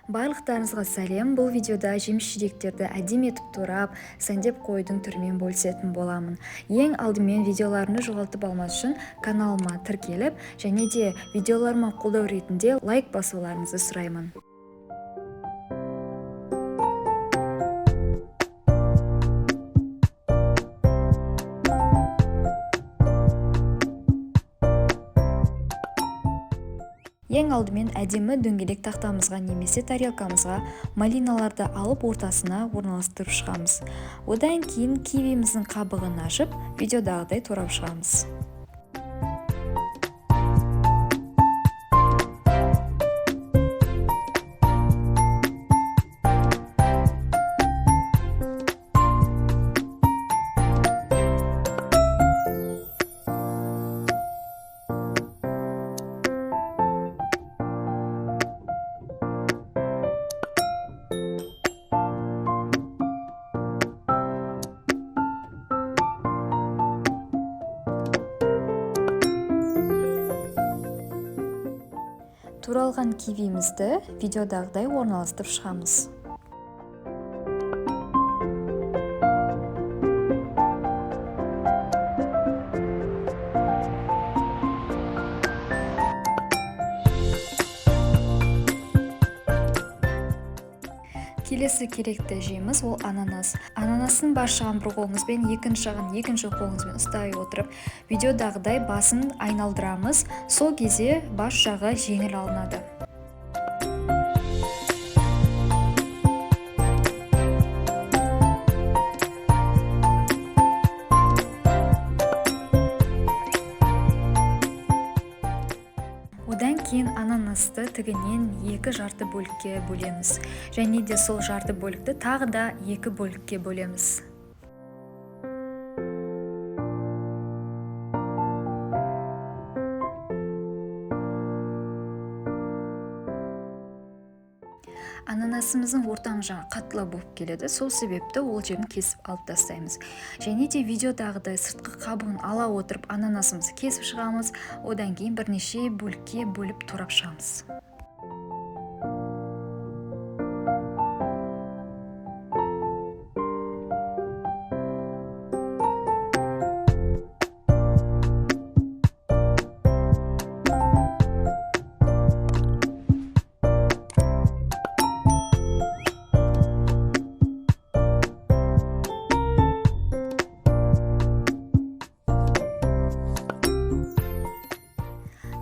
Барлықтарыңызға сәлем. Бұл видеода жеміс-жидектерді әдемі етіп турап, сәндеп қоюдың түрімен бөлісетін боламын. Ең алдымен видеоларымды жоғалтып алмас үшін каналыма тіркеліп, және де видеоларыма қолдау ретінде лайк басуларыңызды сұраймын. Ең алдымен әдемі дөңгелек тақтамызға немесе тарелкамызға малиналарды алып ортасына орналастырып шығамыз. Одан кейін кивиміздің қабығын ашып, видеодағыдай турап шығамыз. Туралған кивимізді видеодағыдай орналастырып шығамыз. Келесі керекті жеміс ол ананас. Ананастың бас жағын бір қолыңызбен, екінші жағын екінші қолыңызбен ұстай отырып, видеодағыдай басын айналдырамыз. Сол кезде бас жағы жеңіл алынады. Одан кейін ананасты тігінен екі жарты бөлікке бөлеміз. Және де сол жарты бөлікті тағы да екі бөлікке бөлеміз. Ананасымыздың ортаңғы жағы қаттылау болып келеді, сол себепті ол жерін кесіп алып тастаймыз. Және де видеодағыдай сыртқы қабығын ала отырып ананасымызды кесіп шығамыз, одан кейін бірнеше бөлікке бөліп турап шығамыз.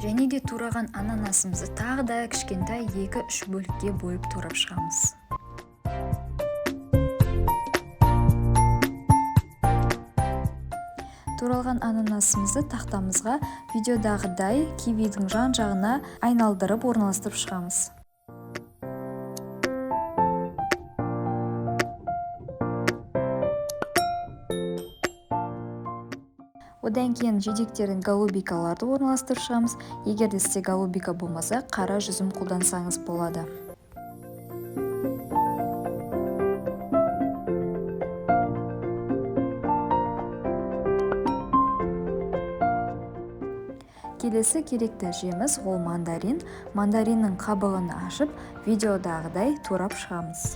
Және де тураған ананасымызды тағы да кішкентай 2-3 бөлікке бөліп турап шығамыз. Туралған ананасымызды тақтамызға видеодағыдай кивидің жан-жағына айналдырып орналастырып шығамыз. Одан кейін жидектердің голубикаларды орналастырып шығамыз. Егер де сізде голубика болмаса, қара жүзім қолдансаңыз болады. Келесі керекті жеміс ол мандарин. Мандариннің қабығын ашып, видеодағыдай турап шығамыз.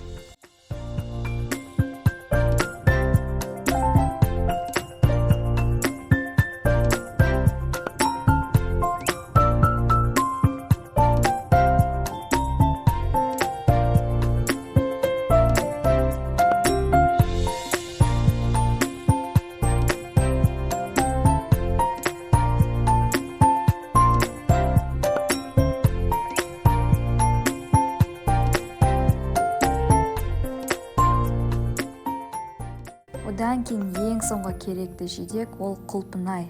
Одан кейін ең соңғы керекті жидек ол құлпынай.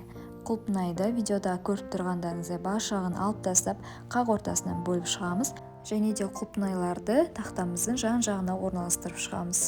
Құлпынайды видеода көріп тұрғандарыңыздай бас жағын алып тастап, қақ ортасынан бөліп шығамыз. Және де құлпынайларды тақтамыздың жан-жағына орналастырып шығамыз.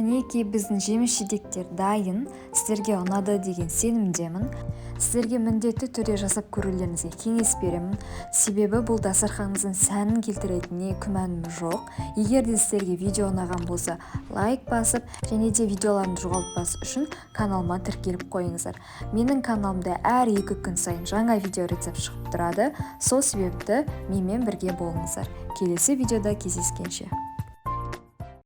Мінекей Мінекей, біздің жеміс жидектер дайын. Сіздерге ұнады деген сенімдемін. Сіздерге міндетті түрде жасап көрулеріңізге кеңес беремін, себебі бұл дастарханыңыздың сәнін келтіретініне күмәнім жоқ. Егер де сіздерге видео ұнаған болса, лайк басып және де видеоларымды жоғалтпас үшін каналыма тіркеліп қойыңыздар. Менің каналымда әр 2 күн сайын жаңа видео рецепт шығып тұрады, сол себепті менімен бірге болыңыздар. Келесі видеода кездескенше!